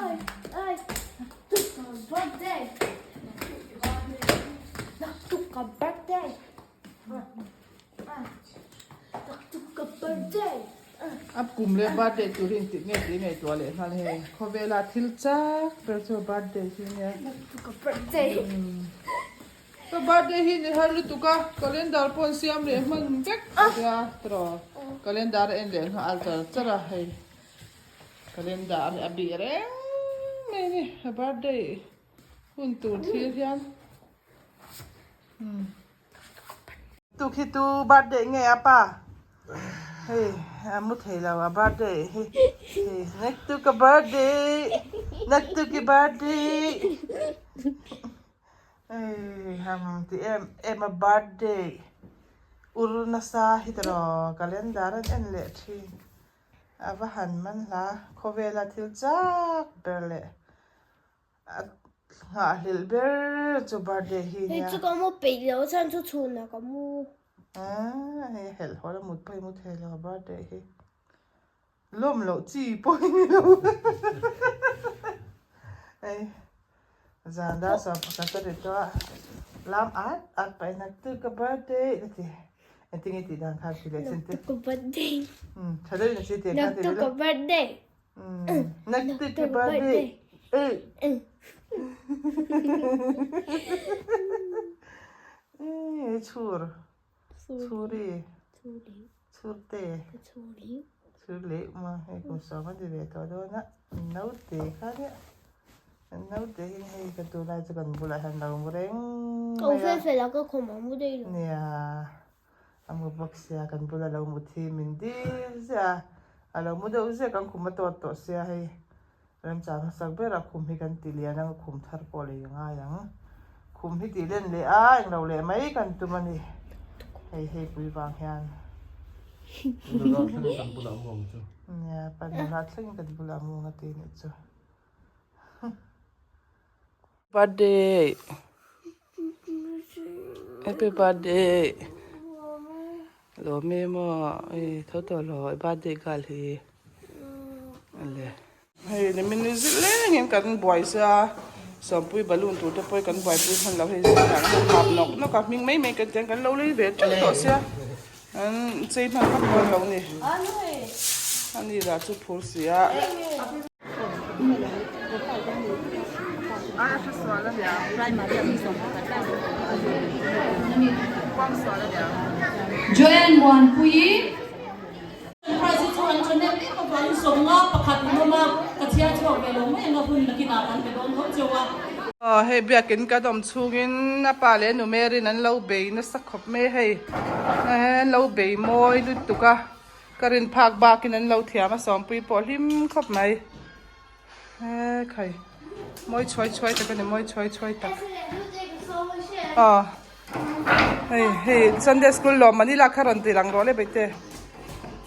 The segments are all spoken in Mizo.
A kum leh birthday tur hi engtik nge tih ngaihtuah leh nghal hei khawvela thil chak ber chu birthday hi nia ka birthday hi ni har lutuk a calendar pawh an siam leh hman vek ania tiraw calendar a en leh nghal char char a hei calendar a bih reng mai a ni a birthday hun tur thlir hian. Tu khi tu birthday nge a pa hei a mu thei lo a birthday hi hei next tu ka birthday next tu ki birthday hei ham ti em em a birthday ur nasa hi tawh calendar an en leh thin a va han man hla khawvela thil chak ber leh. A nghahhlelh ber chu birthday hi nia. Hei chu ka mu peih lo chuan chu chhunah ka mu. Aaa hei a helh haw la mut pawh i mu thei lo birthday hi. Lawm loh chi pawh i ni lo. Hei zan dar sawm pakhat a ri tawh a lam at at pah in a tu ka birthday a ti. Engtin nge tih dan kha ti leh chin te. Naktuk ka birthday. Umm tha deuhin a chi tih kha ti leh la. Naktuk ka birthday. Naktuk birthday. Chhur. Chhuri. Chhurte. Chhurli ma hei kum sawm a ti ve tawh dawn a. Naute kha nia. Naute hi hei ka tunlai chu kan bulah hian lo mu reng mai a. Ka fel fel a ka khawm a mu daih lo. Nia. A mu bawk sia kan bula lo mu thi min dil ziah a, a lo mu deuh ziah kan khum a tawt tawh sia hei remchang hmasak ber a khum hi kan ti lian ang a khum thar pawh lei a ngai ang khum hi tih len leh a englo leh mai kan tum a ni hei hei pui vang hian nia pa nula thlengin kan bulah mu ang a ti nih chu. Birthday Happy birthday Lawm em aw ei tho tawh lo i birthday gal hi ale hei ni min zil leng in kan buai sia sawmpui balloon tur te pawh kan buaipui hman lo hei zingah kan han hap nawk nawk a hming mai mai kan tiang kan lo lei ve teuh tawh sia an chei hman vak dawn lo ni ani lah chu phur si a. Joanne Muanpuii. Prize hi chu an channel em avangin 51 an awm a, ka chhiar chhuak ve lo mai ang a hun nakinah kan pe dawn tho cheu a. Aw hei biakin ka dawm chhungin a pa leh nu Mary'n an lo bei nasa khawp mai hei an lo bei mawi lutuk a. Ka rin phak bakin an lo thiam a sawmpui pawh hlim khawp mai. He khai mawi chhuai chhuai tak a ni mawi chhuai chhuai tak. Aw hei hei Sunday school lawmman i lak kha rawn ti lang rawh le baihte.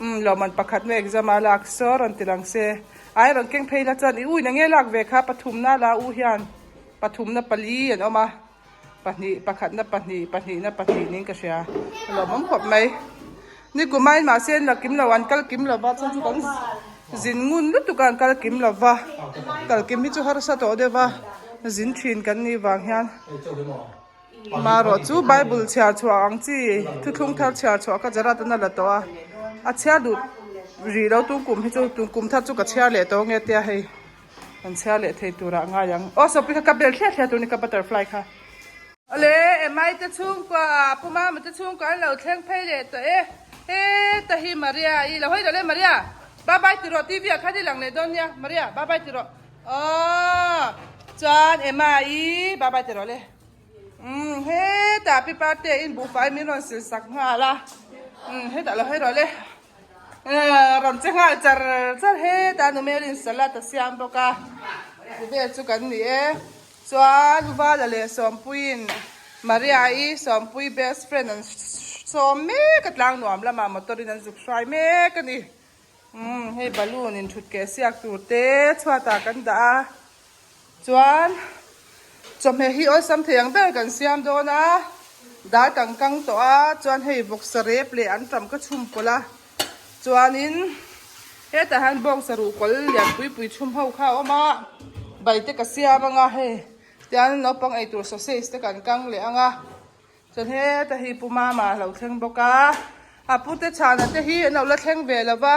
Umm lawmman pakhat na exam a lak saw rawn ti lang se. Ai rawn keng phei la chuan i u in enge lak ve kha pathumna la u hian pathumna pali an awm a. Pahnih, pakhatna pahnih, pahnihna pahnih niin ka hria. A lawmawm khawp mai. Ni kumain mahse an la kim lo, an kal kim lo va, chuan chu kan zin ngun lutuk a an kal kim lo va. Kal kim hi chu harsa tawh deuh va, zin thin kan nih vang hian. Marawh chu Bible chhiar chhuah ang chi, thuthlung thar chhiar chhuah kha Gerard an a la tawh a. A chhiar duh rih lo tung kum hi chu, tung kum thar chu ka chhiar leh tawh nge tia hei. Kan chhiar leh thei turah ngai ang. Aw sawpi kha ka bel thliah thliah tur ni ka butterfly kha. Awle Emai te chhungkua Pu Mama te chhungkua an lo thleng phei leh tawh e. Heta hi Maria i lo hawi lo le Maria. Bye bye ti rawh TV ah khan i lang leh dawn nia Maria bye bye ti rawh. Aw chuan Emma i bye bye ti rawh le. Umm hetah pi parte in buhfai min rawn sil sak nghal a. Umm hetah lo hawi rawh le. Rawn che nghal char char hetah nu Mary'n salad a siam bawk a, ti vel chu kan ni e. Chuan Uvala leh Sawmpuiin Maria-i Sawmpui best friend an sawm mek a, tlang nuam lamah motor in an zuk hruai mek a ni. Umm hei balloon in thut keh siak tur te chhuatah kan dah a, chuan chawhmeh hi awlsam thei ang ber kan siam dawn a, dal kan kang tawh a, chuan hei vawksa rep leh an tam ka chhum pawlh a, chuanin hetah hian bawngsa ruhkawl lian pui pui chhum ho kha a awm a. Bai te ka siam anga hei tian naupang eitur sausage te kan kang leh anga chuan heta hi Pu Mama a lo thleng bawk a, a pute chhana te hi an lo la thleng ve lo va,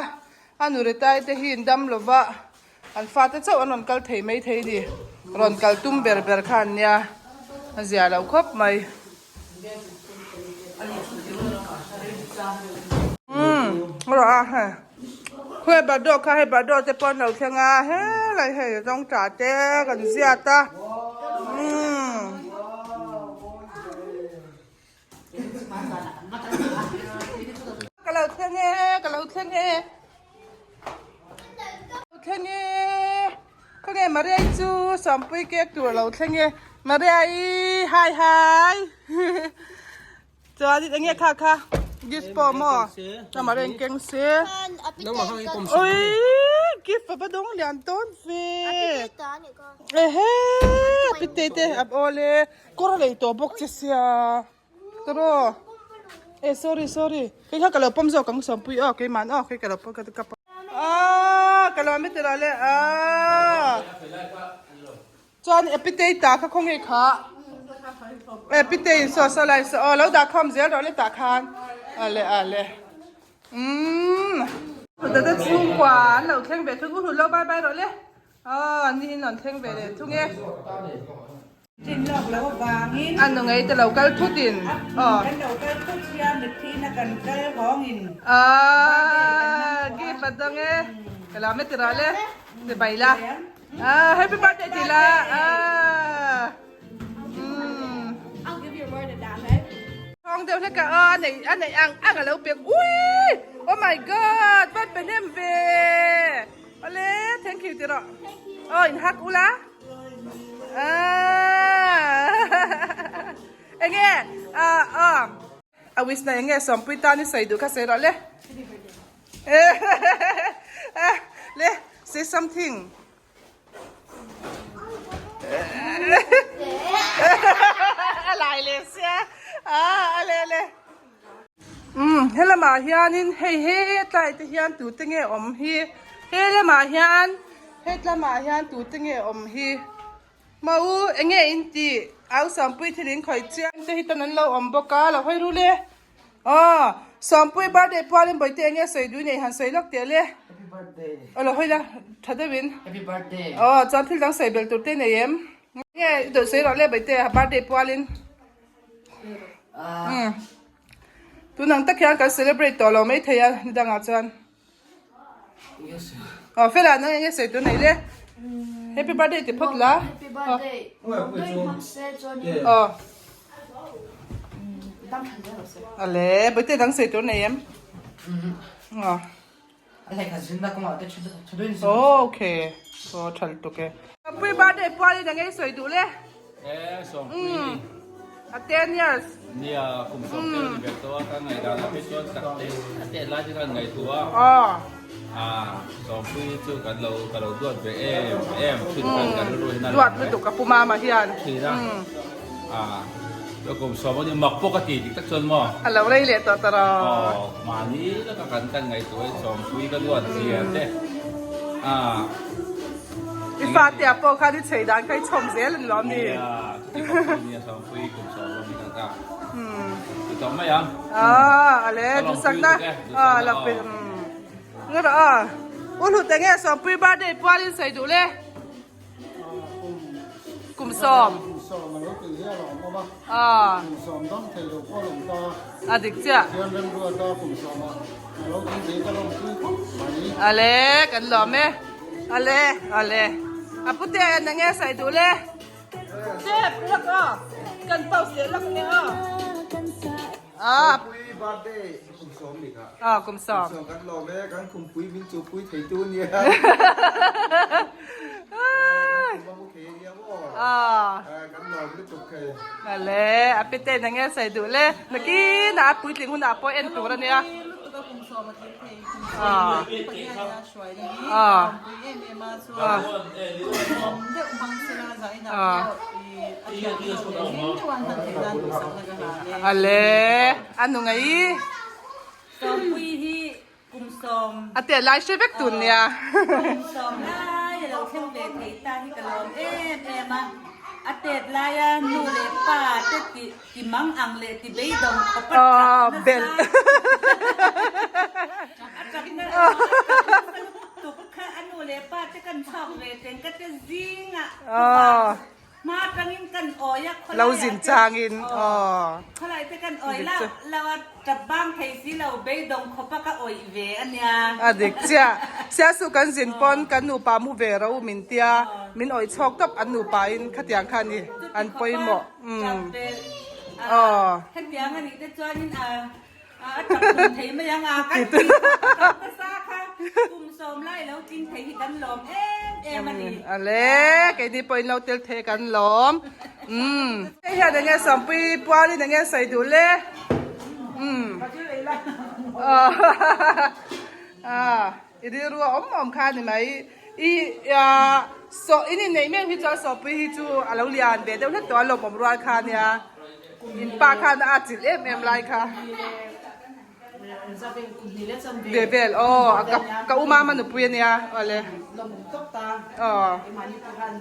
a nuretai te hi an dam lo va, an fate chauh an rawn kal thei mai thei a ni, rawn kal tum ber ber kha an nia, a zia lo khawp mai. Umm rawh a hei khawi badawh kha hei badawh te pawh an lo thleng a helai hei zawng tah te kan ziat a umm. Ka lo thleng e ka lo thleng e lo thleng e khawnge Maria-i chu sawmpui cake tur a lo thleng e Maria-i hi hi chuanin enge kha kha dispo maw a Maria-in keng se ui gift a va dawng lian tawn ve ehe pite te a awle kawr a lei tawh bawk che sia. Tawraw eh sorry sorry kei kha ka lo pawm zawk ang sawmpui aw keimah aw kei ka lo pawm ka ka pawm aaa ka lo ami tirah le aaa chuan epitei ta kha khawnge kha epitei saw saw lai saw aw lo dah khawm zel rawh le tah khan ale ale umm dada chhungkua an lo thleng ve thung u hlun lo bye bye rawh le aw an ni in rawn thleng ve leh thung e. Chin lawk lo avangin. A nu ngei te lo kal thut in. Aw. Kan lo kal thut hian mitthi na kan kal hawng in. Aaa gift a dang e. Ka lam e tira le. Ti bai la. Aaa happy birthday ti la. Aaa. Umm. I'll give you more than that, okay? Thawng deuh hlek a aw a nei a nei ang ang a lo pek. Ui! Oh my god! Van pe hnem ve. Awle thank you ti rawh. Aw in hak ula. Enge a wish na enge sawmpui tan i sawi duh kha sawi rawh le le say something a lai leh sia a le le umm helamah hianin hei hetlai te hian tute nge awm hi helamah hian hetlamah hian tute nge awm hi mau enge in tih au sawmpui thil in khawih chiang te hi tan an lo awm bawk a lo hawi rul e aw sawmpui birthday pualin bawihte enge sawi dui nei han sawi lawk teh le aw lo hawi la tha deuhin aw chuan thil dang sawi belh tur te nei em nge i dawih sawi rawh le bawihte birthday pualin. Umm tun ang tak hian kan celebrate tawh lo mai thei a ni dangah chuan aw fela nang enge sawi tur nei le happy birthday ti phawt la aw ale bawihte dang sawi tur nei em aw Okay aw tha lutuk e. Sawmpui birthday pualin eng ei sawi duh le? E Sawmpui ni. A 10 years. Nia kum sawm te ni ber tawh a ka ngaihdan a phei chuan tak te a te lai te khan ngaihtuah a. Aw. A Sawmpui chu kan lo ka lo duat ve em em thin khan kan rilru hian a Duat lutuk a pu mama hian. Thin a. A kum sawm a ni mak pawh ka ti dik tak chuan maw. A lo rei leh tawh ta rawh. Aw mahni laka kan kan ngaihtuah hi sawmpui ka duat zia te a. I fate ah pawh khan i chei dan kha i chhawm zel a ni lawm ni. Nia chuti khawp chu nia sawmpui kum sawm a ni kan ta. Ti tawh mai ang. A ale duhsakna a lo pe nga rawh a. U hlut enge sawmpui birthday pualin sawi duh le. Kum sawm. Kum sawm a lo tih hi a lawm awm a. Aw. Kum sawm dang thei lo pawh a lawm ta. A dik chiah. Pathian remruat a kum sawm a a lo tih thei ka lawm pui khawp mai. Ale kan lawm e. Ale ale. A pute en enge sawi duh le. Step lak aw. Kan pause leh lak enge aw. Ah. Pui birthday kum sawm ni kha. Ah kum sawm. Kum sawm kan lawm e kan kum pui min chu pui thei tu nia. Kan kum thei nia maw. Ah. Kan lawm lutuk thei. Ale a pite na nge sai duh le. Nakin a puitling hunah pawh en tur ania. Lutuk a kum sawm a tling thei. Ah. Pathian a hruai na hi. Ah. Pui em em a chuan. Kum deuh hmang sela zainah pawh i a thian ho leh hlim deuh an hman theih nan duhsakna ka hlan e. Ale a nu ngei. Sawmpui hi kum sawm. A tel lai hre vek tun nia. Kum sawm lai a lo thleng ve thei. thei ta hi ka lawm em em a, a tet laia nu leh pa te ti ti mang ang leh ti beidawng khawp a chak nasa a chak nasa lutuk kha a nu leh pa te kan chhuak ve teng ka te zingah Hma tangin kan awi a, Lo zin changin aw. Khawlai te kan awi lau lau a, tap bang thei si lo, beidawng khawp a ka awih ve a nia. A dik chiah. Siasu kan zin pawn kan nupa mu ve ro min tia, min awih chhawk tawp an nupa in khatiang kha ni an pawimawh. Tap belh a, hetiang a nih te chuanin a. A tap tum thei mai ang a, kan ti tap nasa kha kum sawm lai lo tling thei hi kan lawm em em a ni. Ale, keini pawhin lo tel thei kan lawm. Umm. Hei hian enge Sawmpui pualin enge sawi duh le? Umm. Ah, i rilru a awm awm kha ni mai. I saw in inneih mek hi chuan Sawmpui hi chu a lo lian ve deuh hlek tawh a lawmawm rual kha nia. In pa khan a atchilh em em lai kha. Ve vel aw ka u mama nupui ania awle aw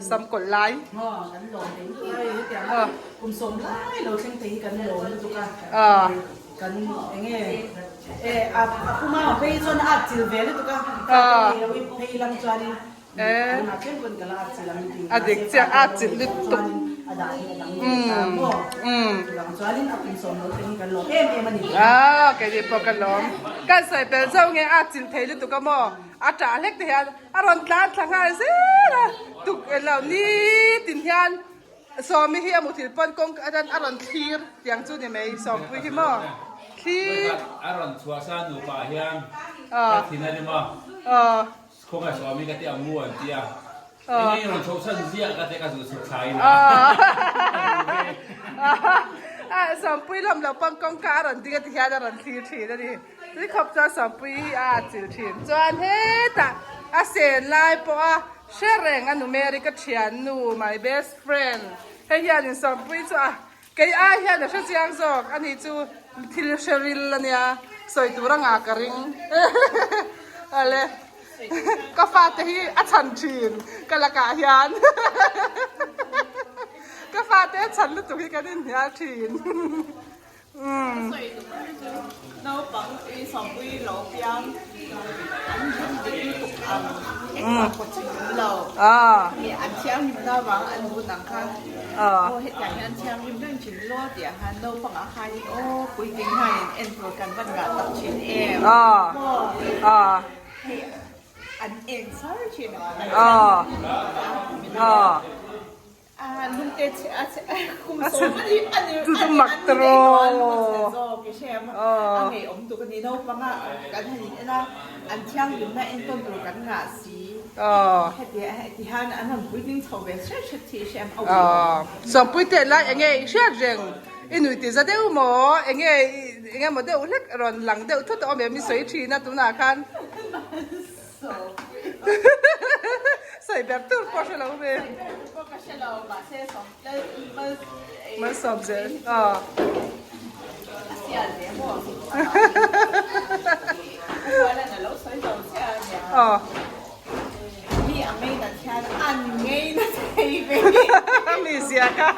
sam kawlh lai aw A dik chiah a chilh lutuk Aaa keini pawh ka lawm kan sawi pel zauh nge a chilh thei lutuk a maw a tah hlek te hian a rawn tlan thla nghal zel a tuk lo nitin hian Sawmi hi a muthilh pawn kawng a rawn thlir tiang chu ni mai Sawmpui hi maw thlir. A rawn chhuah sa nupa hian ka thin a rim a. Khawngaih Sawmi ka ti ang u an ti a. Enge i rawn chhoh chhan ziah ka ti ka zuh chhuk thla in a. Sawmpui lam lo pawn kawngka a rawn ding a ti hian a rawn thlir thin a ni. Tui khawp chuan Sawmpui hi a atchilh thin. Chuan hetah a sen lai pawh a Hre reng a nu Mary ka thiannu my best friend hei hian in sawmpui chu a kei ai hian a hre chiang zawk a ni chu thil hre ril a nia sawi tur a ngah ka ring ale ka fate hi a chhan thin ka lakah hian ka fate a chhan lutuk hi kan inhnial thin. Ka sawi duh ber chu naupang i sawmpui lo piang an hlim dik lutuk ang engmah pawh check awm lo hemi an thianghlimna vang an bun ang kha aw hetiang hian an thianghlim reng thin lo tih ah khan naupang ah khanin aw puitling hianin en tur kan van ngah tak thin em maw hei an en char thin a. Chu chu mak ta rawh. Sawmpui te lai enge i hriat reng i nui ti za deuh maw enge enge maw deuh hlek rawn lang deuh thut a awm em i sawi thin a tunah khan. Sawi ber tur pawh hre lo ve. Malsawm zel. Aw. Aw. Mi zia kha.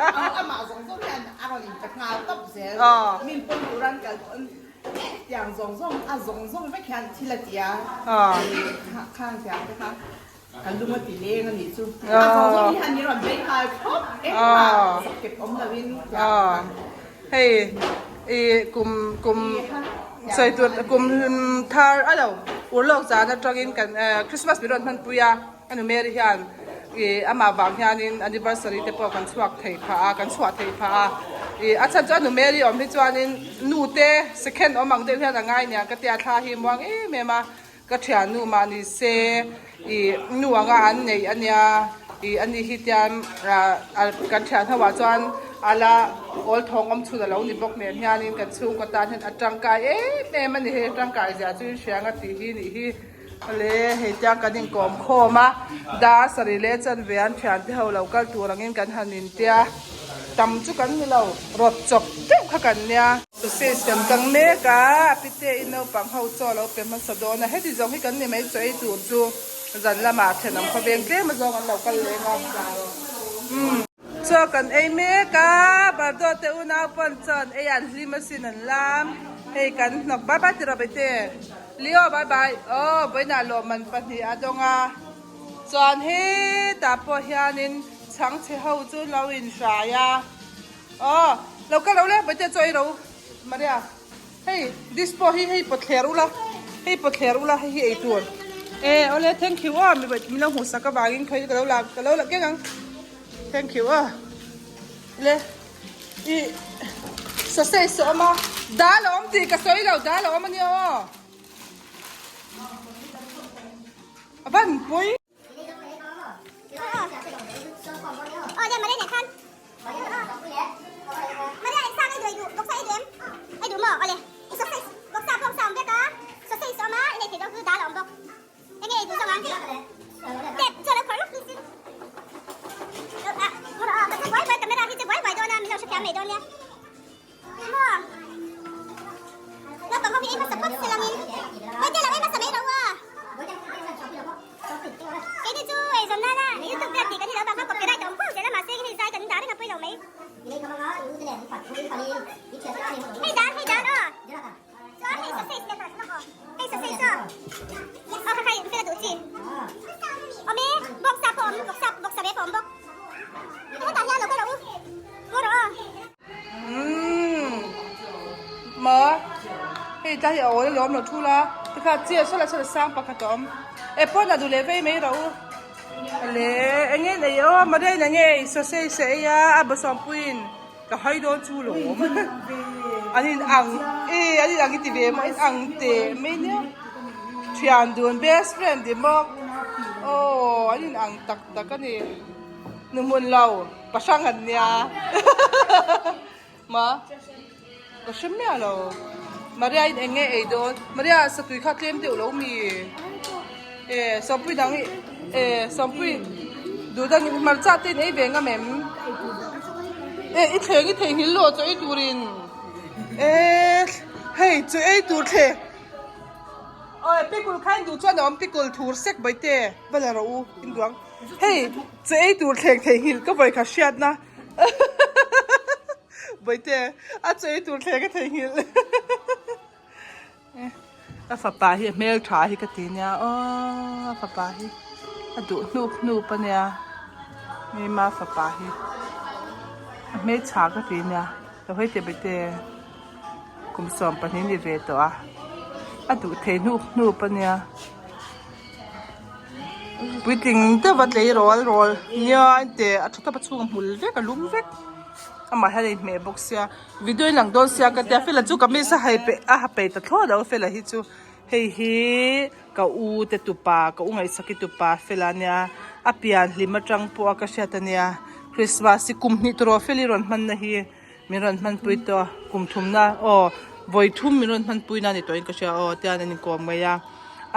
Aw. Tiang zawng zawng a zawng zawng vek hian thil a ti a, khang tiang te kha ka lung a ti leng a nih chu. A zawng zawng hi han i rawn bei nghal khawp engmah zakep awm lo in tiang kha. Hei i kum kum sawi tur kum thar a lo urlawk zan atangin kan Christmas min rawn hmanpui a. A nu Mary hian ih amah vang hianin anniversary te pawh kan chhuak thei phah a, kan chhuah thei phah a. Ih a chhan chu a nu Mary awm hi chuanin nu te second awm ang deuh hian a ngai niang ka tia thla hi muang em em a, ka thiannu mah ni se ih nu anga an neih a nia ih ani hi tian ah kan thian ho ah chuan a la awl thawng awm chhun a lo ni bawk nen hianin kan chhungkaw tan hian a tangkai em em a ni hei tangkai zia chu in hria ang a tih hi nih hi. Awle, hei tiang kan inkawm khawm a, dar sarih leh chanve an thiante ho lo kal tur angin kan han intia, tam chu kan ni lo, rawt chawp deuh kha kan nia. Sausage kan kang mek a, a pite in naupang ho chaw lo pe hmasa dawn a, heti zawng hi kan ni mai chaw ei tur chu. Zan lamah thenawm khawveng tlem azawng an lo kal leng a. Umm. Chaw kan ei mek a, Bardo te unau pawn chaw an ei a, an hlim asin an lam. Hei kan hnawk bye bye tiraw Bete. Leo bye bye. Aw vawiinah lawmman pahnih a dawng a. Chuan hetah pawh hianin chhangchhe ho chu lo inhrai a. Aw lo kal lo le Bete chaw ei ro Maria. Hei dish pawh hi hei pawt thler ula hei pawt thler ula hei hi ei tur e awle thank you aw mi min lo hmuh sak avangin khawi ka lo la ka lo la keng ang thank you aw le i sausage a awm a dal a awm tih ka sawi lo dal a awm ania aw a van pui. Umm maw hei tlai hi a awl alawm lo thul a tikha chiah saw lah saw sang pakhat a awm e pawn ah duh leh vei mai rawh u le enge nei aw Maria in enge sausage a ei a a bawsawmpuiin ka hai dawn chu lawm an in ang e an in ang i ti ve maw in ang teh mai nia thian dun best friend ti bawk aw an in ang tak tak a ni nu hmun lo. Pa hrang an nia ma ka hre miah lo Maria in eng nge ei dawn Maria satui kha tlem deuh lo mi e sawmpui dang i e sawmpui duh dang in hmarcha te in ei ve ngam em e i thleng i theihnghilh lo chaw ei turin e hei chaw ei tur thleng aw pickle kha in duh chuan a awm pickle thur sek mai te va la rawh u in duang hei. Che ei tur thleng theihnghilh ka vawi kha hriatna Bawihte a che ei tur thleng ka theihnghilh A fapa hi a hmel tha hi ka ti nia aw a fapa hi a duh hnup hnup a nia Mima fapa hi a hmeltha ka ti nia lo hawi teh Bawihte kum 12 ni ve tawh a a duh thei hnup hnup a nia. Puitling deuh a tlei rawl rawl nia teh a tha tawp a chhung a hmul vek a lum vek amah hian a inhmeh bawk sia video in lang dawn sia ka tia fela chu kamis a hai peih a ha peih ta thlawt lo fela hi chu hei hi ka u te tupa ka u ngaihsaki tupa fela ania a pian hlim atang pawh a ka hriat ania christmas hi kum hnih tawh feli rawn hman na hi. Min rawn hmanpui tawh a, kum thumna aw vawi thum min rawn hmanpui na ni tawhin ka hria aw tian an inkawm mai a,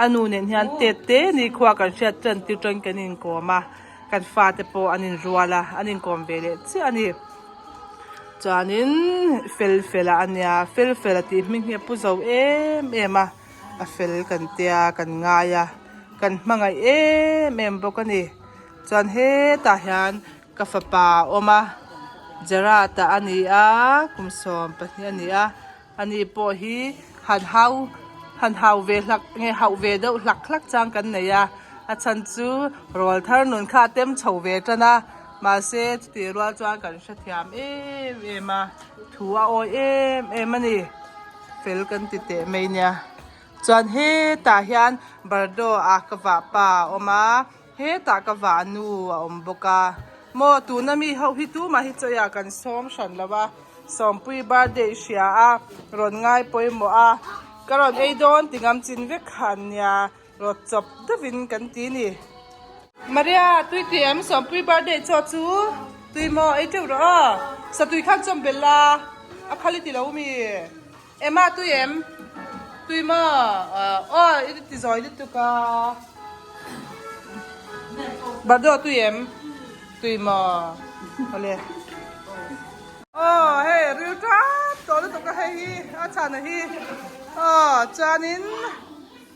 a nu nen hian tet te ni khua kan hriat tan tir tawhin kan inkawm a, kan fate pawh an inrual a, an inkawm ve leh chiah a ni. Chuanin fel fel a ania, fel fel a tih hming hi a pu zo em em a, a fel kan tia kan ngai a, kan hmangaih em em bawk a ni. Chuan hetah hian Ka fapa a awm a, Gerard a ni a, kum 12 a ni a, ani pawh hi han hau han hau ve hlak nge hauh ve deuh hlak hlak chang kan nei a, a chhan chu rawl thar nun kha a tem chho ve tan a, mahse chutih rual chuan kan hrethiam em em a, thu a awi em em a ni, fel kan ti teh mai nia. Chuan hetah hian Bardo a ka vahpa a awm a. Hetah ka vah nu a awm bawk a, maw tuna mi ho hi tumah hi chawiah kan sawm hran lo a, Sawmpui birthday hria a, rawn ngai pawimawh a, ka rawn ei dawn ti ngam chin vek kha an nia, rawt chawp deuhin kan ti ni. Maria, tui ti em Sawmpui birthday chaw chu tui maw ei teuh rawh aw, satui khan chawm belh la, a khal i ti lo mi. Emma tui em? Tui maw? Aw i ti zawi lutuk a. Bardo tui em? Tui maw? Awle. Aw hei ril tap tawh lutuk a hei hi a chhan a hi. Aw chuanin.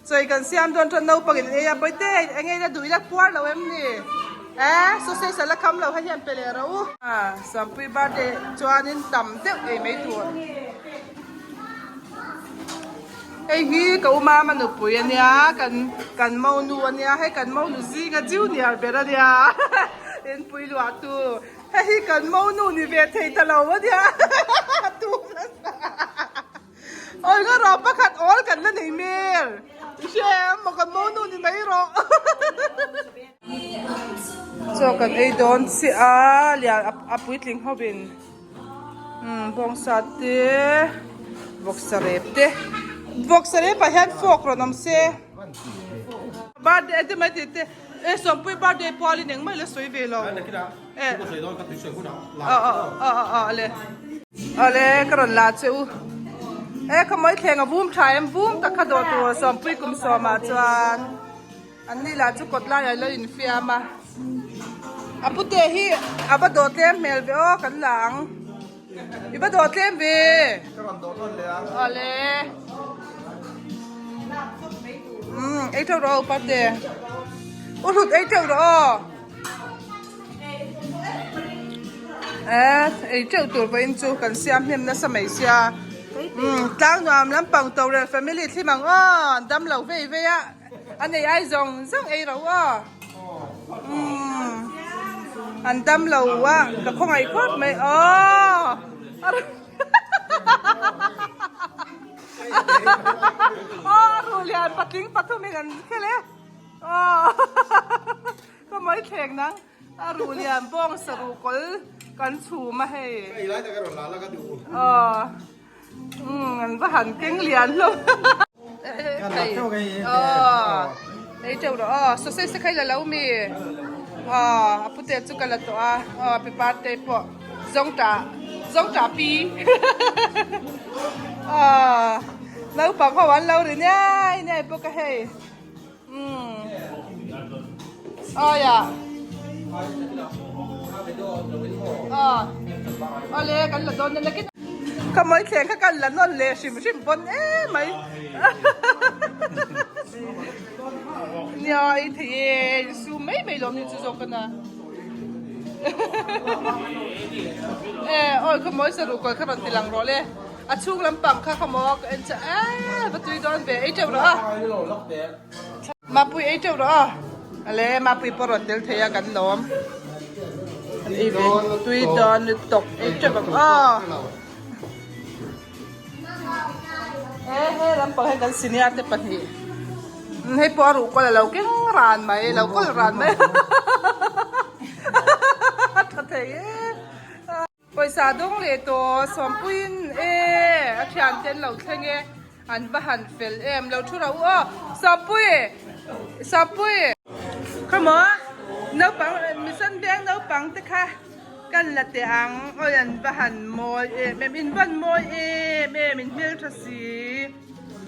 Chaw kan siam dawn chuan naupang in ei a, Bawihte eng nge ila duh ila puar lo em ni? Eh sausage a la kham lo hei hian pe leh rawh u. Sawmpui birthday chuanin tam deuh ei mai tur. Hei hi ka u mama nupui a nia, kan kan monu a nia, hei kan monu zinga junior ber a nia inpui luah tu. Hei hi kan monu ni ve thei ta lo a nia tum nasa. Awi nga rawh pakhat awl kan la nei hmel. I hria em maw kan monu ni mai rawh. Chaw kan ei dawn chiah a lian a puitling ho in umm bawngsa te vawksa rep te vawksa rep ah hian fork rawn awm se birthday te mai tih te e sawmpui birthday pual in engmah ila sawi ve lo e a a a a le. Awle ka rawn la che u. E khawmawi thleng a vum tha em vum tak kha dawh tur sawmpui kum sawmah chuan an ni lah chu kawt laiah alo infiam a. A pute hi a va dawh tlem hmel ve aw kan la ang. I va dawh tlem ve. Ka rawn dawh nawn leh a. Awle. Umm ei teuh rawh aw pate. U hlut ei teuh rawh aw. Eh, ei teuh tur pawhin chu kan siam hnem nasa mai sia. Umm, tlang nuam lampang Torel family thlim ang aw, an dam lo vei vei a, a nei ai zawng zawng ei ro aw. Umm, an dam lo a, ka khawngaih khawp mai aw. Aw, a ruh lian patling pathumin an khel e. Aw. Ka mai thleng nang a ruh lian bawng saruh kawl kan chhum a hei. Ka ei lai tak erawh la la ka duh. Aw umm an va han keng lian hlawm. Kan la teuh ka hei. Aw ei teuh rawh aw sausage te kha i la lo mi aw a pute chu ka la tawh a aw pi parte pawh zawngtah zawngtah pi aw naupang ho an lo ri niai niai bawk a hei. Umm. Aia. Ah. Ale kan la dawn na kin. Ka moi thleng kha kan la nawn leh hrim hrim pawn em mai. Nia i thei e su mai mai lawm ni chu zawk kana. E oi ka moi saru kawr kha rawn ti lang rawh le. A chhung lampang kha kha maw ka en che eee va tui dawn ve ei teuh rawh a. Mapui ei teuh rawh a. Ale mapui pawh rawn tel thei a kan lawm. An ei ve tui dawn lutuk ei teuh ang aw. He he lampang hian kan senior te pahnih. Hei pawh a ruh kual a lo keng ran mai lo kawl ran mai. A tha thei e. Pawisa dawng leh tawh Sawmpuiin e a thiante an lo thleng e an va han fel em lo thu rau aw Sawmpui Sawmpui khawmaw naupang mission veng naupang te kha kan la teh ang awi an va han mawi em em in van mawi em em in hmeltha si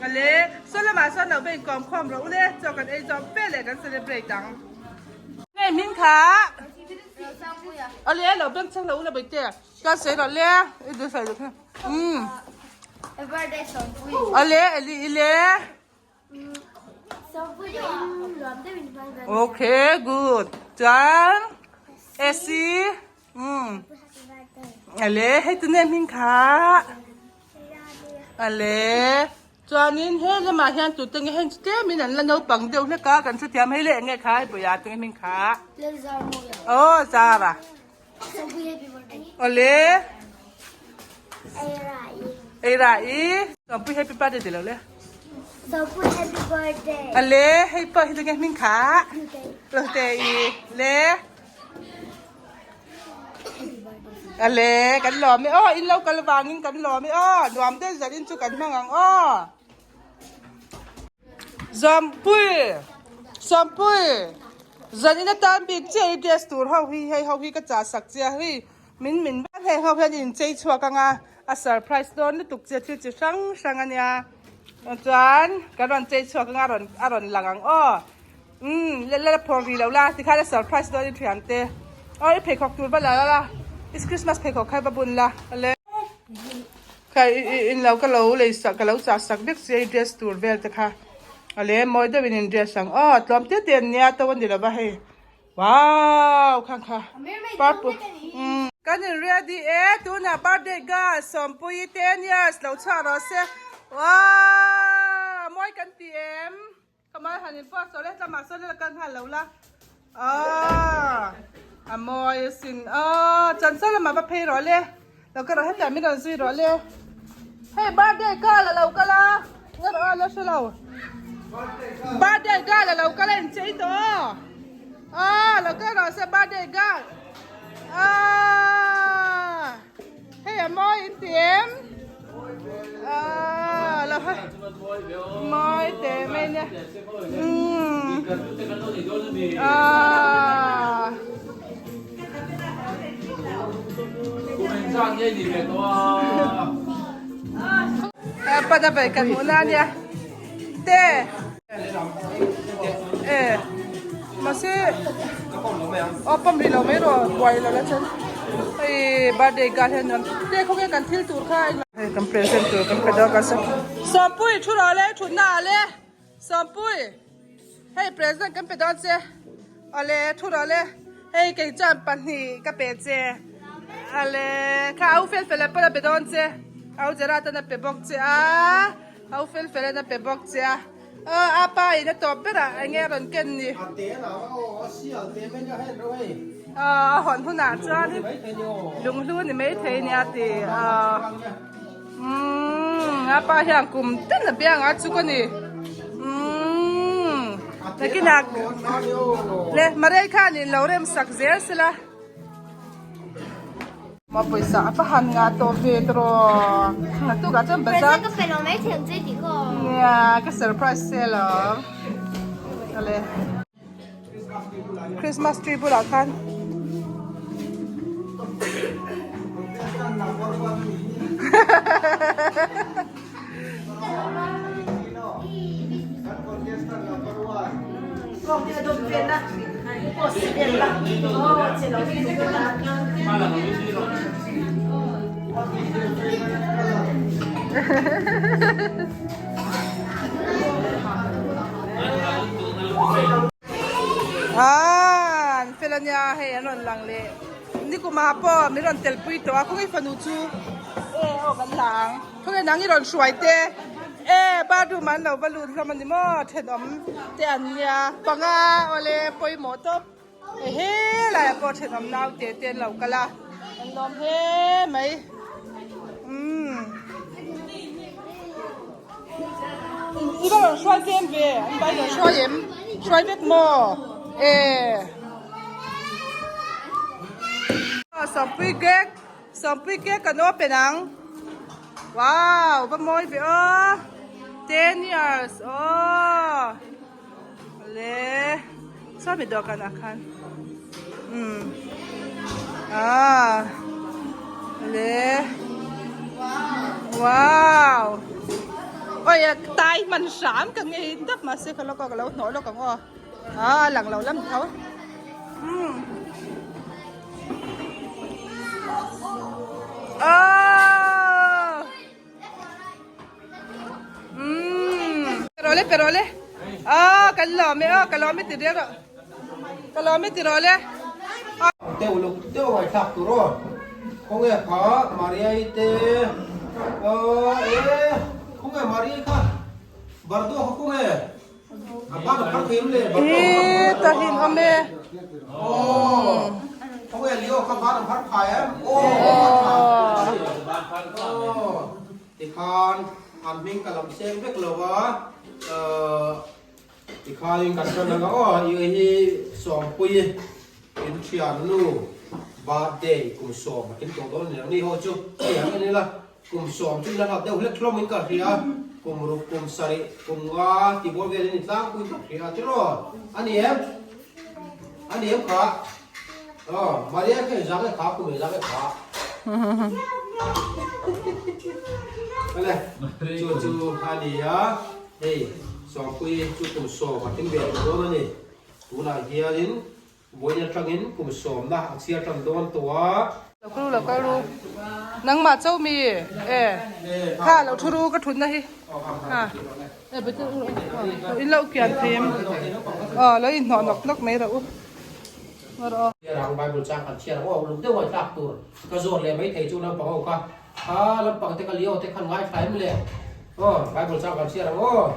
ale saw lamah sawn lo va inkawm khawm rawh u le chaw kan ei zawm fe leh kan celebrate ang. Hei hming kha. Ale lo beng chang lo ula bai te ka sei ro le i du sai du um Birthday sawmpui. Ale eli ile. Sawmpui in luam deuh in hmang kan. Okay good. Chuan Esi um Ale hei tu ne hming kha. Ale Chuanin he lamah hian tute nge heng chu tlemin an la naupang deuh hlek a, kan hrethiam hei leh eng nge kha hei puia tunge hming kha? Aw Zara. Awle. Eira i. Sawmpui happy birthday ti lo le. Sawmpui happy birthday. Ale hei pawh hi tunge hming kha? Lote i. Le. Ale kan lawm e aw in lo kal vangin kan lawm e aw nuam deuh zan in chu kan hmang ang aw Zampui Zampui zan in atan bik chiah i dress tur ho hi hei ho hi ka chah sak chiah hei min min van hei ho hian in chei chhuak anga a surprise dawn lutuk chiah thil chi hrang hrang ania chuan kan rawn chei chhuak anga rawn a rawn lang ang aw. Umm la la phawr rih loh la tikhan a surprise dawn i thian te aw i pheikhawk tur va la la i christmas pheikhawk kha va bun la ale kha i in lo ka lo lei sak ka lo chah sak vek sia i dress tur vel te kha. A le mawi deuhin in dress ang aw tlawm te te an nia to a ni lova hei wow khang kha purple umm. Kan in ready e tunah birthday girl Sawmpuii 10 years lo chhuah rawh se wow mawi kan ti em. Ka mai han in post tawh le tlama sawn la kal nghal lo la aw a mawi asin aw chan sawn lamah va phei rawh le lo ka rawh hetah min rawn zui rawh le hei birthday girl a lo kal a nga rawh a la hre lo birthday girl a lo kal a inchei tawh aw aw lo kal rawh se birthday girl aw. Hei a mawi in ti em? Aaa lo ha mawi te mai nia. Umm aaa. Pada bai kan hmuh na nia te. E mahse aw pawm rih lo mai rawh buai lo la chuan hei birthday girl hian nuam te khawnge kan thil tur kha hei kan present tur kan pe dawn kan Sawmpui thu rawh le thutna ah le Sawmpui hei present kan pe dawn che awle thu rawh le hei kei chuan pahnih ka pe che awle kha au fel fel ah pawn a pe dawn che au Gerard an a pe bawk che a. Ho fel fel in a pe bawk che a, aw a pa in a tawp ber ah enge a rawn ken ni? A te a nau a aw a sial te mai nia hei an ro hei. Aw a hawn hunah chuan in lunghlu ni mai thei nia ti aw umm a pa hian kum ten a biang a chuk a ni umm nakinah le Marei khan in lo rem sak zel sela. Maw pawisa a va han ngah tawh ve tawh naktuk ah chuan bazar Present ka pe lo mai thei ang che tih ka aw. Nia ka surprise che lo ale Christmas tree bulah khan Aaa an fel ania hei an rawn lang leh nikuma pawh min rawn telpui tawh a khawngaih fanu chu e aw kan la ang. Khawnge nang i rawn hruai te? E, bathroom ah an lo va lut hlawm a ni maw? Thenawm te an nia. Panga awle pawimawh tawp. Ehe laiah pawh thenawm naute te an lo kal a. An lawm hle mai. Umm. I va rawn hruai tlem ve? An vai rawn hruai em? Hruai vek maw? E. Sawmpui cake. Sawmpui cake kan open ang. Wow, va mawi ve aw. 10 years aw. Le. Saw mi dawhkan ah khan. Um. Ah. Le. Wow. Oi, tai man hram ka ngei tap ma se ka lo ka lo hnawh lawk ang aw. Ah, lang lo lam tho. Um. Oh! Mm. Pero le, pero le. Ah, kan lawm e. Ah, ka lawm e ti riau rawh. Ka lawm e ti rawh le. Deuh luk deuh a thlak tur aw. Khawnge kha Mariai te aw e khawnge Mariai kha Bardo kha khawnge. Hi ta hin awm e. Tikhan an hming ka lam seng vek lo a, tikhanin kan hre nang a aw, i hi Sawmpuii in thiannu birthday kum sawm a kim tawh dawn aniang ni ho chu hei ang en ila. Kum sawm chu ila hlauh deuh hlek hlawm in ka hria a, kum ruk, kum sarih, kum nga ti bawr vel in i tlangpui ka hria a tiraw? A ni em? A ni em kha? Aw, Maria kha engzah nge kha kum engzah nge kha? Ale, chu chu a ni a, hei Sawmpui chu kum sawm a tling ve tawh dawn a ni. Tunah hianin vawiin atangin kum sawmna a chhiar tan dawn tawh a. Lo kal ru lo kal ru nangmah cho mi e kha lo thu ru ka thutna hi ha e betu in lo kian thei em aw lo in hnawh nawk nawk mai rawh u rawh Rang Bible chang kan chhiar ang aw lung deuh a tlak tur ka zawt leh mai thei chu naupang ho kha kha lampang te ka lio te khan ngaithla em le aw Bible chang kan chhiar ang aw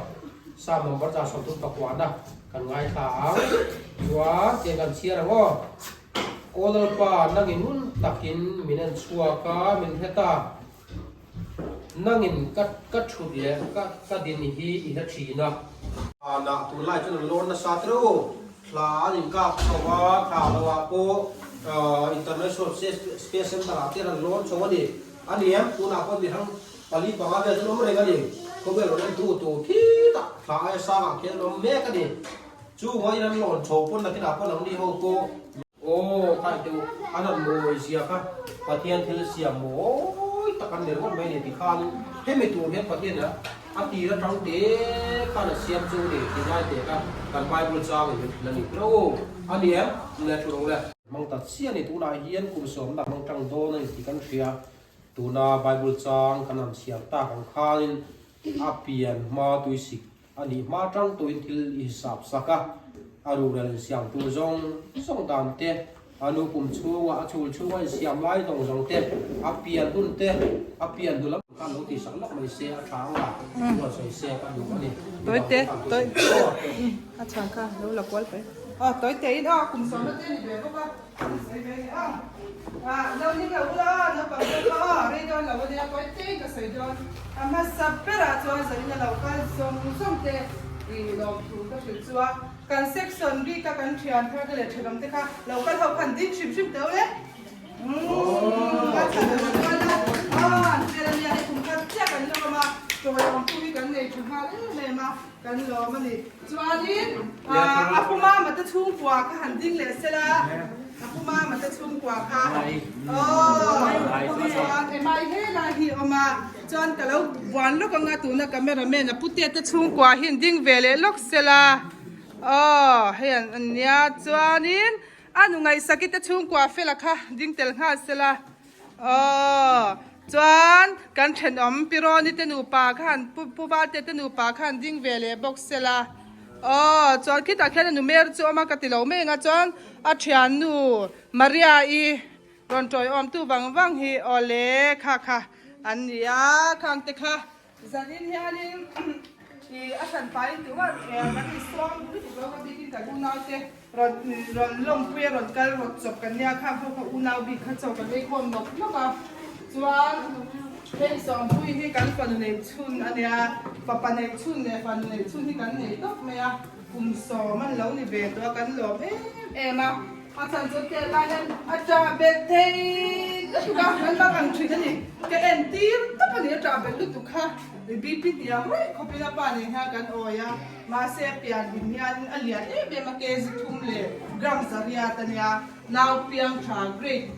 Psalm number 134 na kan ngaithla ang chuan tiang kan chhiar ang aw. Aw Lalpa, nangin ngun takin min en chhuak a, min hre ta. Nangin ka ka thut leh ka ka din hi i hre thin a. Nah, tunlai chuan an lawn nasa tir u. Thla an inkak chho a, thla lo ah pawh International Space Center ah te an lawn chho a ni. A ni em? Tunah pawh mihrang pali panga vel chu an awm reng a ni. Khawvel rawn en tu tur khi tak thla aia sangah khian an awm mek a ni. Chu ngaiin an lawn chho pawn nakinah pawh nangni ho pawh. Aw kha teh u, an han mawi zia kha Pathian thil siam mawi tak an ni ringawt mai a ni ti khan hemi tur hian Pathian a a tir atang te khan a siam chu ni ti ngai teh kha kan Bible chang in min hrilh a ni hreu a ni em? Le thu rawh le. Hmang ta chiah a ni tunah hian kum sawmna hmang tang dawn a ni tih kan hria tuna Bible chang kan han chhiar tak ang khanin a pian hma tuisik A nih hma tang tuin thil i hisap sak a, a rural insiam tur zawng zawng dan te, a nu pum chhunga a chhul chhunga insiam lai zawng zawng te, a pian hun te, a pian hnu lam khan lo tihsak lawk mai se a tha ang a, chuan sawi se ka duh a ni. Tawi te, tawi a chhan kha lo la kual pai. Aw tawi te in aw kum sawmna te a ni ve bawk a, sawi ve a ni aw. Ah lo ning lo ula aw naupang te kha aw rei dawn lo a nia tawi te in ka sawi dawn. A hmasa berah chuan zanin a lo kal zawng zawng te i lawmthu ka hrilh chu a, kan section bik a kan thian thar te leh thenawm te kha lo kal ho khan ding hrim hrim teuh le. Umm a chhan a lo kal a, aw an fel a nia hei kum khat chiah kan lawm a, chawi awmtu hi kan nei tha nghal em em a, kan lawm a ni. Chuanin a pu mama te chhungkua kha han ding leh sela, a pu mama te chhungkua kha aw chuan emai he lai hi a awm a, chuan ka lo buan lawk anga tuna cameraman a putea te chhungkua hi an ding ve leh lawk sela aw hei an nia chuanin a nu ngaihsaki te chhungkua fela kha ding tel nghal sela. Aw, chuan kan thenawm Pi Rawni te nupa khan Pu Pu Valte te nupa khan ding ve leh bawk sela. Aw, chuan khitah khian a nu Mary chu awm a ka ti lo mai ang a, chuan a thiannu Maria-i rawn tawiawmtu vang vang hi aw le kha kha an ni a, khang te kha Zanin hianin i a hran pain tih uar kan insawm lutuk lo ka bikin kan unau te rawn rawn lawmpui a rawn kal rawt chawp kan nia khang ho kha unau bik kha chaw kan ei khawm nawk nawk a chuan hei sawmpui hi kan fanu neih chhun a nia fapa neih chhun leh fanu neih chhun hi kan nei tawp mai a kum sawm an lo ni ve tawh a kan lawm em em a. A chhan chu tel lai hian a ṭah belh thei lutuk a, kan bang ang ṭhin a ni. Ka entir tawp a ni, a ṭah belh lutuk kha BP hniam reng khawpin a pa nen hian kan awi a, mahse a pian hlim hian a lian em em a, kg thum leh gram zariat a nia, nau piang ṭha grade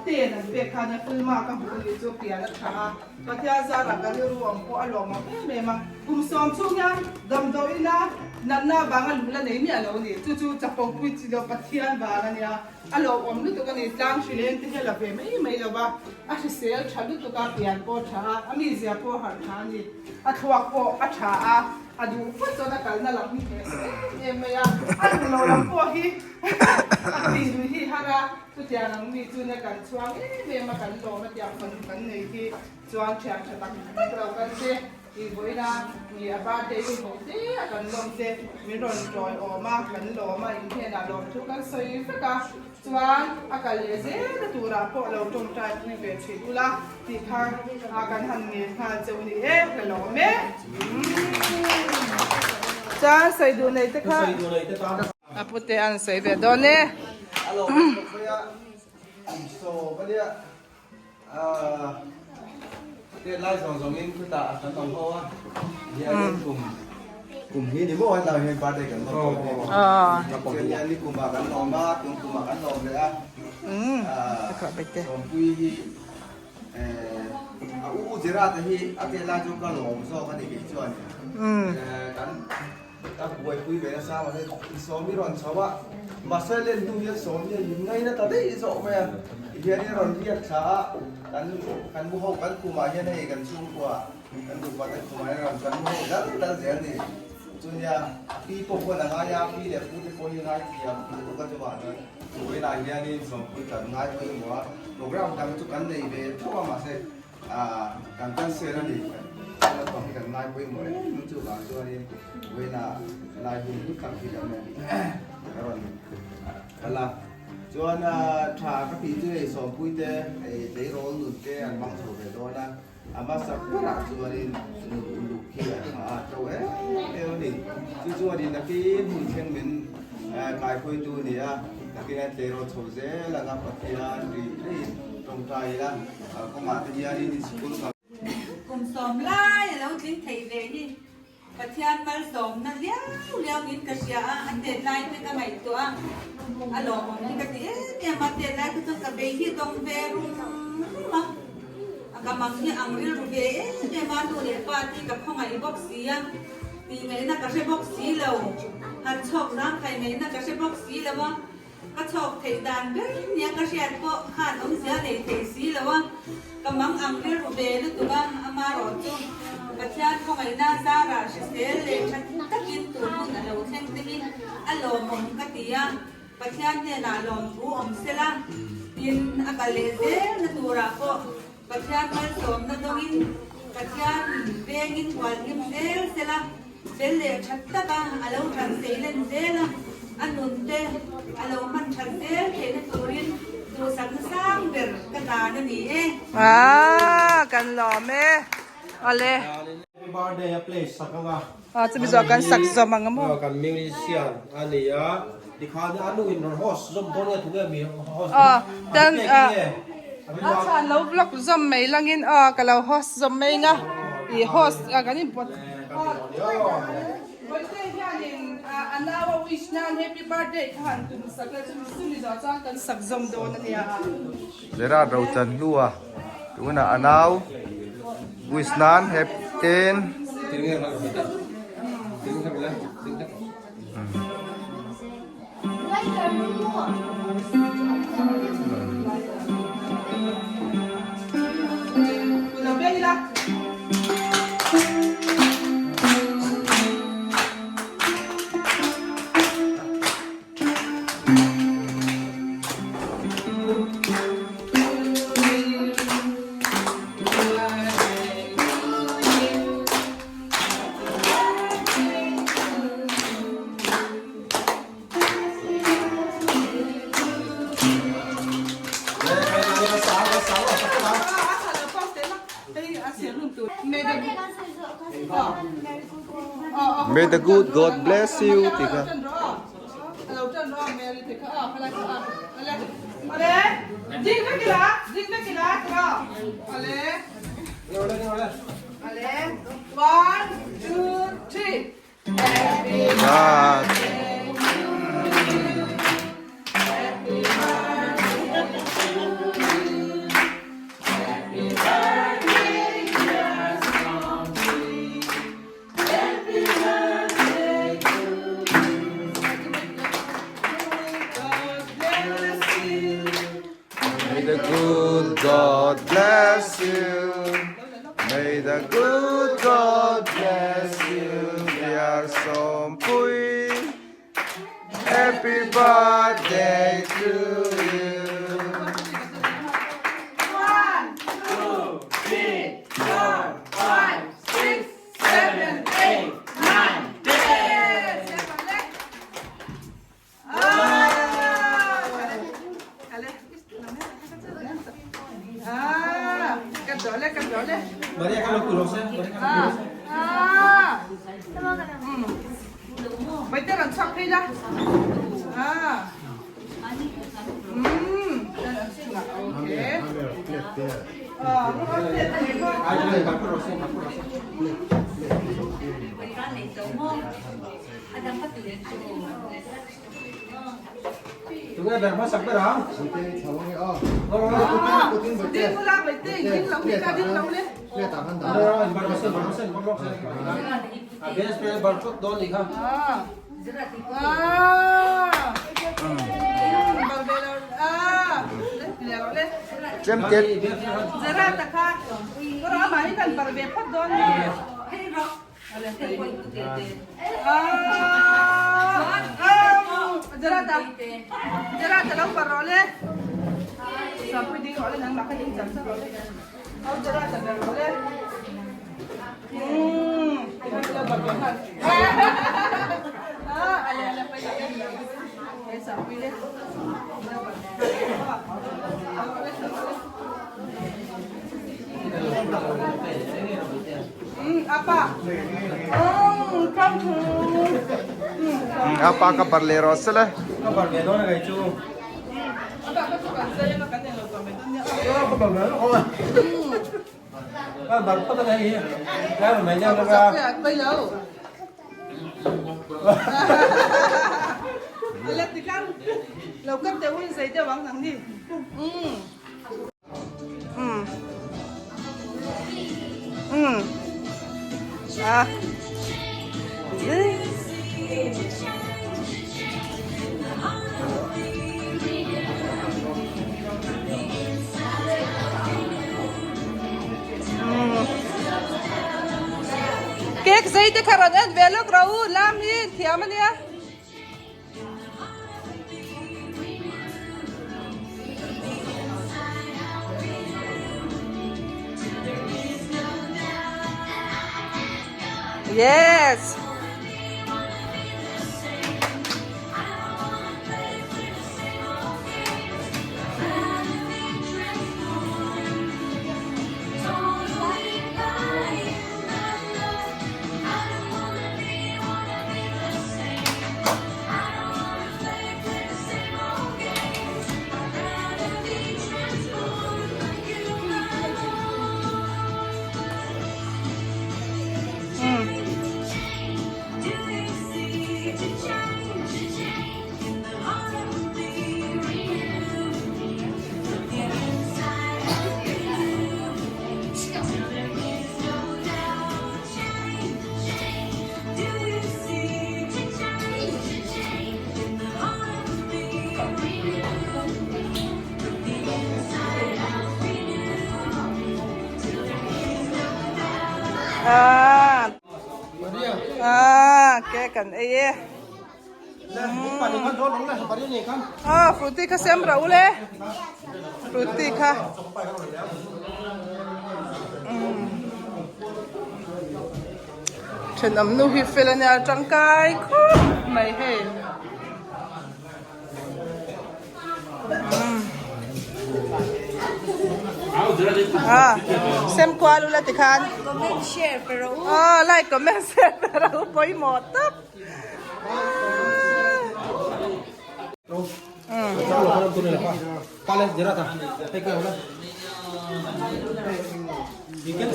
10 an pek khan a full mark a hmuh a nih chu pian a ṭha a, Pathian zarah ka rilru ang pawh a lawmawm em em a, kum sawm chhung hian damdawiina natna vanga luh la nei miah lo a ni. Chu chu chapo pui chi lo Pathian vang a nia, a lawmawm lutuk a ni. Tlang hrileng te hi a la ve mai mai lo va, a hrisel tha lutuk a, pian pawh a tha a, a mizia pawh a harh tha a ni. A thluak pawh a tha a, a duh phawt chuan a kalna lam hi hneh sa em em mai a, a duh loh lam pawh hi a tih lui hi har a. Chutiang ang mi chu nia kan chhuang em em a, kan lawm a tiang fanu kan nei hi chuan thian tha tak tak lo kan che tih vawiin a ni a birthday hun ho te a kan lawm te min rawn tawi awm a, kan lawm a in hnenah lawm thu kan sawi vek a, chuan a kal leh zel na turah pawh lo tawngtai pui ve thin ula tih kha kan han ngen nghal cheu ni e ka lawm e. Chuan sawi duh nei te kha. A pute an sawi ve dawn e. Ka buaipui ve nasa mahse Sawmi rawn chho a, mahse len hnu hian Sawmi hian min ngaina ta daih zawk mai a, tihian i rawn riak thla a, kan kan mu ho kan khumah hian hei kan chhungkua kan nupa te khumah hian rawn kan mu ho dal dal zel ni. Chunia pi pawh huan a ngai a, pi leh pu te pawh hi ngai thiam lutuk a chuvah chuan vawiinah hianin Sawmpui kan ngai pawimawh a, program dang chu kan nei ve tho a mahse Kan cancel a ni. Kan naupang hi kan ngai pawimawh em em chuvang chuanin vawiinah lai hun hlu tak hi kan rawn kal a. Chuan tha ka tih chu hei Sawmpuite hei tleirawl nun te an hmang chho ve dawn a, a hmasa berah chuanin nun uluk hi a tha a to em em a ni. Chu chuanin nakin hun thleng min kaihruaitu a ni a, nakin an tleirawl chho zel anga Pathian rih rih tawngtai ila. Kawngah te hianin sikul kal. Kum sawm lai a lo tling thei ve hi Pathian malsawmna liau liau in ka hria a, a tet lai te ka ngaihtuah a, a lawmawm hi ka ti em em a, tet lai te chuan ka bei hi dawng ve rum rum a, a ka mang hi ang rilru ve em em a, nu leh pa te hi ka khawngaih bawk si a, tih ngaihna ka hre bawk si lo, han chhawk zang khai ngaihna ka hre bawk si lo a. Ka chhawk theih dan ber nia ka hriat pawh khan awmzia nei thei si lo a, ka mang ang rilru ve lutuk a, amarawh chu Pathian khawngaihna zarah hrisel leh tha takin tur hun a lo thleng te hi a lawmawm ka ti a, Pathian hnenah lawmthu awm sela, tin a kal leh zelna turah pawh Pathian malsawmna dawngin Pathian vengin hualhim zel sela, fel leh that taka a lo than sei len zel a, a nun te a lo hman that zel theihna turin duhsakna sang ber ka dan a ni e. Aaa kan lawm e awle. Happy birthday a play sak anga. Aw chumi zawh kan sak zawm ang maw. Kan musician a ni a tikhan a nu in rawn host zawm dawn nge tunge mi host Aw ten a chhan lo vlog zawm mai langin aw ka lo host zawm mai nga i host a kan in pawt Vawilte hianin a nau a wish nan happy birthday kha han tum sak la chumi chumi zawh chuan kan sak zawm dawn a nia. Gerard Rochan hlua tunah a nau wish nan happy ten. May the good God bless you tih kha. May the good God bless you May the good God bless you Dear Sawmpui Happy birthday to you Tunge ber hmasak ber ang? Ding ula mai te ding lo ni ka ding lo le. A best friend bar chut dawn ni kha. Ah. Ah. Bar ve lo. Ah. Le lo le. Chem tet. Zara ta kha. Ora ama hi kan bar ve phot dawn ni. Apa ka bar le rawh sele. Ka bar ve dawn a kei chu. Ka bar ve dawn a. Ka bar phawt a hei hi. Ka bar mai deuh lova. Cake zei te kha rawn en ve lawk rawh u lam hi thiam ania. Yes. Ah. Ah, ke kan ei e. Ah, fruity kha sem ra ule. Fruity kha. Thenawm nu hi fel ania tangkai khawp mai hei. Ah, sem kual ula tikhan. Comment share pero u. Ah, like comment share pero u pawimawh tak.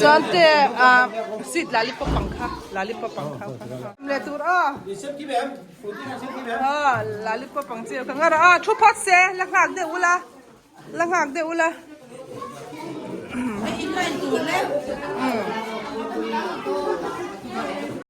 Chuan te ah sweet lollipop ang kha lollipop ang kha le tur aw aw lollipop ang chi ka ngar a thu phawt se la nghak deuh ula la nghak deuh ula.